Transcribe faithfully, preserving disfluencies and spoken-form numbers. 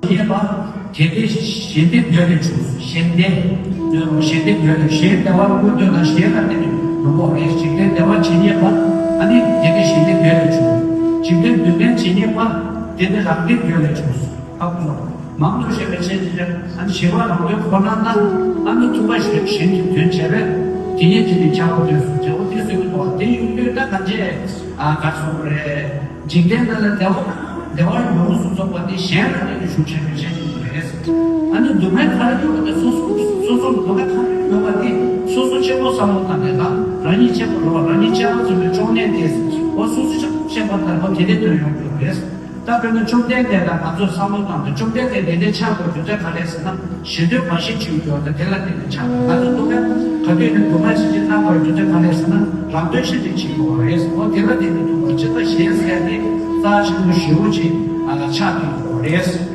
ཉེས་པ། དེ་སྟེ་གཞན་བདེ་འདོད་ལས་བྱུང་། གཞན་བདེ། གཞན་བདེ་འདོད་ལས། གཞན་བདེ་བ་ལ་སྔོན་འདོད་དང་གཞན་ལ་བརྟེན་ནས་འདོད་པ་རེད། འཇིག་རྟེན་བདེ་བ་ཇི་སྙེད་པ། ཨ་ནི་དེ་སྟེ་གཞན་བདེ་འདོད་ལས་བྱུང་། འཇིག་རྟེན་བདེ་ལྡན་ཇི་སྙེད་པ། དེ་སྟེ་རང་བདེ་འདོད་ལས་བྱུང་། ཨ་ཁུ་ཚོ། མང་དུ་བཤད་པའི་ཆེད་དུ་ཨ་ནི་ཞི་བ་རང་དོན་ཁོ་ན་ན། ཨ་ནི་ཐུབ་པ་གཞན་གཞན་གྱི་དོན་བྱས་པས། དེ་ཉིད་ཀྱི་ནི་ཁྱབ་པ་དོན་སུ་བྱེད་པོ་དེ་སུ་ཡོད་དོ། དེ་ཡོད་དུས་ད་གང་བྱས། ཨ་ག་སོང་རེད། འཇིག་རྟེན་འདི་ལ་བདེ་བ། བདེ་བ་ཡོངས་སུ་རྫོགས་པ་དེ་གཞན་ལ་བརྟེན་ནས་བྱུང་བྱས་པའི་ཆེད་དུ་རེད། ཨ་ནི་སྡུག་བསྔལ་ག་རེ་ཡོད་པ་དེ་སོ་སོ་སོ་སོ་སྡུག་བསྔལ་ག་རེ་ཡོད་པ་དེ་སོ་སོ་གཅིག་པོ་བསམ་བློ་བཏང་ནས་ད་རང་ཉིད་གཅིག་པོ་རེད་བ། རང་ཉིད་གཅིག་པོ་ཚུད་པའི་བཅོམ་ལྡན་འདས་འོ་སོ་སོ་གཅིག་པོ་བཤད་པ་ལྟར་འོ་དེ་འདྲའི་དོན་ཡོང་གི་རེད། ད་དཔེར་ན་བཅོམ་ལྡན་འདས་དང་ང་ཚོས་བསམ་བློ་བཏང་སྟེ་བཅོམ་ལྡན་འདས་དེ་འདྲའི་ཆགས་དགོས་རྒྱུ་དེ་ག་རེ་ཟེར་ན། ཞེ་འདོད་མ་ཞི་བྱེད་ཀྱི་ཡོད་ན་དེ་ལ་བརྟེན་ནས་ཆགས་པ། ང་ཚོ་སྡུག་བསྔལ་ག་དུས་ནས་སྡུག་བསྔལ་ཞི་བྱེད་གནང་དགོས་རྒྱུ་དེ་ག་རེ་ཟེར་ན། རང་དོན་ཞི་བྱེད་བྱེད་དགོས་པ་རེད། འོ་དེ་ལ་བརྟེན་ནས་སྡུག་པ་ཅི་ལྟར་ཞེས་ཟེར་ཏེ་རྩ་ཆེན་པོ་ཞེ་པོ་ཅིག་ཨ་ལ་ཆགས་ཀྱི་ཡོད་པ་རེད།